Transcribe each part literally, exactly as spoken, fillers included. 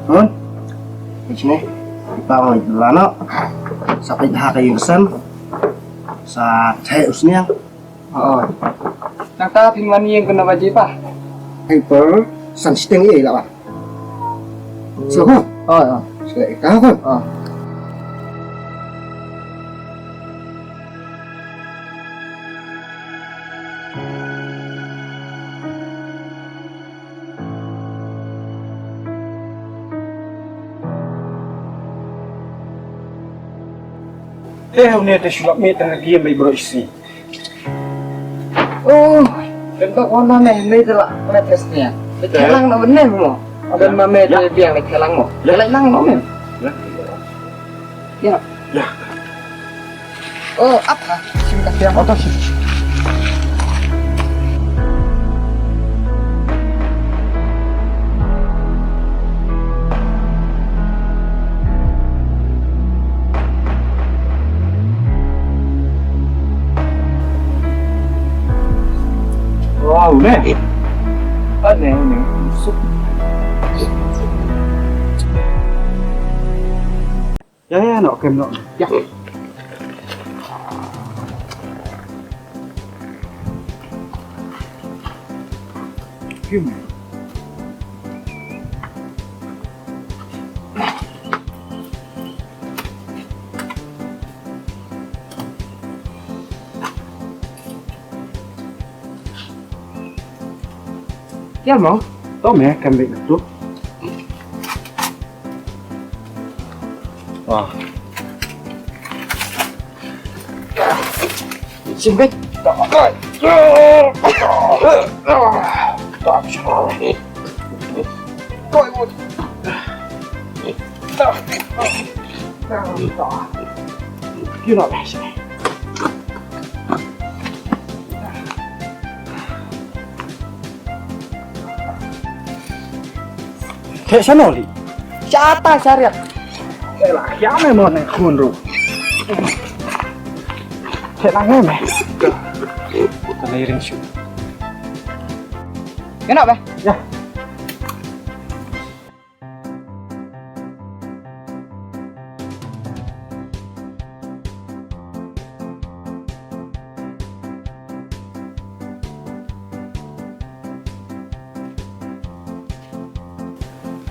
Hun. Kane. Ipang la no. Sa peit ha ka ïing ka sem. Sa theh u sniang. Oh. Nangta phin wan ïing kano baje pa? Ai por san shiteng ïa la wan. Sngewbha. Oh, oh. Sngewbha ka ko. Oh. Te une te shu lap mih tang ki mei bro isi. Oh, dan bak wan ma me, me te la, me te sniang. Te lang no ne mo. Dan ma me te biang le lang mo. Te lang no me. Ya. Ya. Oh, apa? Sim ka tiang oto sim. Wow, ne. Ane, ne. Sup. Ya, ya, no, kem, no. Ya. Kem. Ya mo, to me kan bik tu. Wah. Sim bik. You know that. Theh shano li? Shata shariat. Ela, ya me mo ne khun ru. Theh lang me. Ka nai ring shu. Kena be? Ya.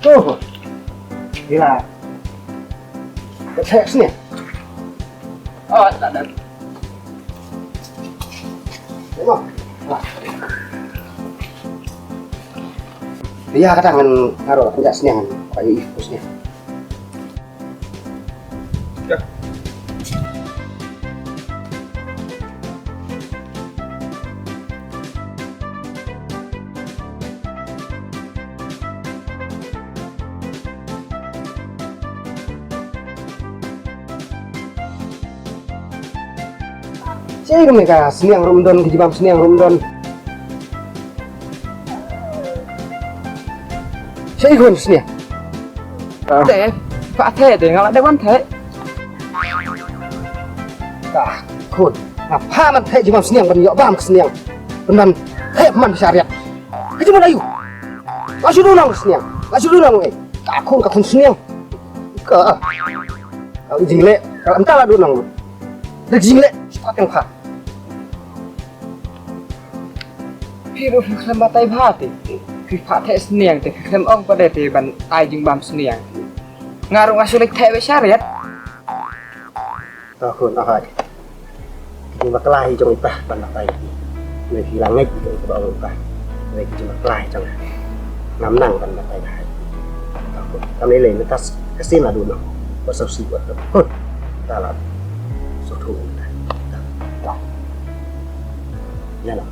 Tuh. Gila. Ka theh sniang. Oh, tak ada. Ïa kata ngan aro ka sniang ka ïa i sniang. Shisha ka sniang ruh ym don, ka jubab sniang ruh ym don. Shisha ka sniang. Te, pha te, te nga la dei ban te. Ka khun, nga pha ban te jubab sniang ban ïoh bam ka sniang. Ban ban te man shariat. Ka jubab ayu. Nga shu du nang sniang. Nga shu du nang eh. Ka khun, ka khun sniang. Ka. Ka jingleh, ka anta la du nang. Dei jingleh, shu teng pha. Phi ruh phi khlem batai bha te. Phi pha theh sniang te phi khlem ong pat de te ban ai jingbam sniang. Nga ruh nga shu leit theh wei shariat. To khun, ahai. Ki bakla hi jong i pah ban batai. Ngi ki la ngeit ki ba ong i pah. Ngi ki bakla hi jong. Ngam nang ban batai bha. To khun, kam lei lei ngi tas ka sien la du noh. Ba sop si ba. Khun. Ta la. Sop thu. Ta. Ta. Ya la.